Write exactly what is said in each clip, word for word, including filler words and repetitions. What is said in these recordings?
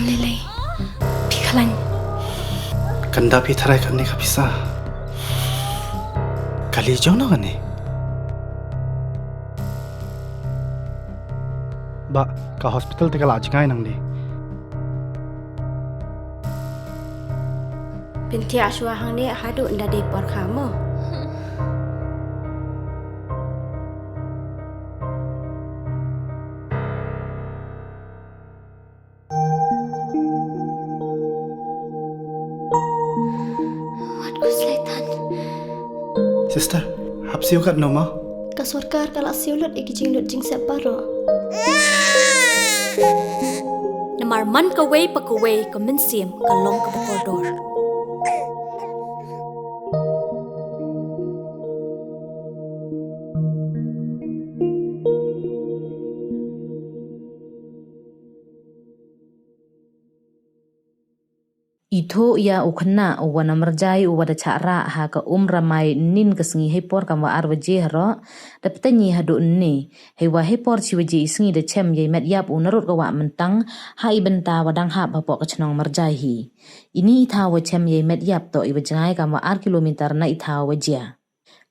Lei lei. Phi khlañ. Kanda phi tharai kane ka pisa. Kali jong no kane. Ba ka hospital te ka la jngai nang di. Pynthia shuwa hangne haduh nda dei por kha mo. Wat ku slaitan. Sister, hap siew kat no ma? Ka sorkar ka la siew lut i ki jinglut jingsep baroh. Namar man kawei pa kawei ka mynsiem ka long kaba kordor. I thoh ya u khynnah u wa na Myrjai u wa da chah rah ha ka um Ramai nin ka sngi hei por kam wa ar waje haroh, da pteng i haduh ynne, hei wa hei por chi waje i sngi da chem yei met yap u narud ka wah Myntang, ha i bynta wa dang hap hapoh ka chnong Myrjai hi. Ini i thaw wa chem yei met yap toh i wa jngai kam wa ar kilometer na i thaw wa jia.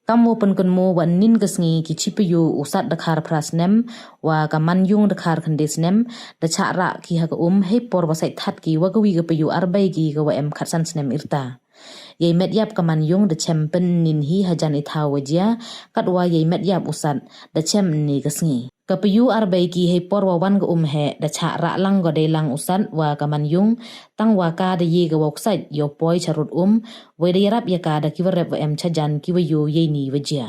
Kam wa pynkynmaw wa nin ka sngi ki chi payu u sat da khar phra snem, wa ka man yung da khar khyndai snem, da chah rah ki ha ka um hei por wa sait that ki wa ka wi ka payu ar bei ki ka wa em khatsan snem yrta. Yei met yap ka man yung da chem pynnin hi hajan i thaw wa jia, kat wa yei met yap u sat da chem ynne ka sngi. Ka payu ar bei ki hei por wa wan ka um heh, da chah rah lang ko dei lang u sat wa ka man yung, tang wa ka da ye ka wow ksait yow poi charud um, wei da yarap ya ka da ki wa rep wa em chajan ki wa yoh yei ni wa jia.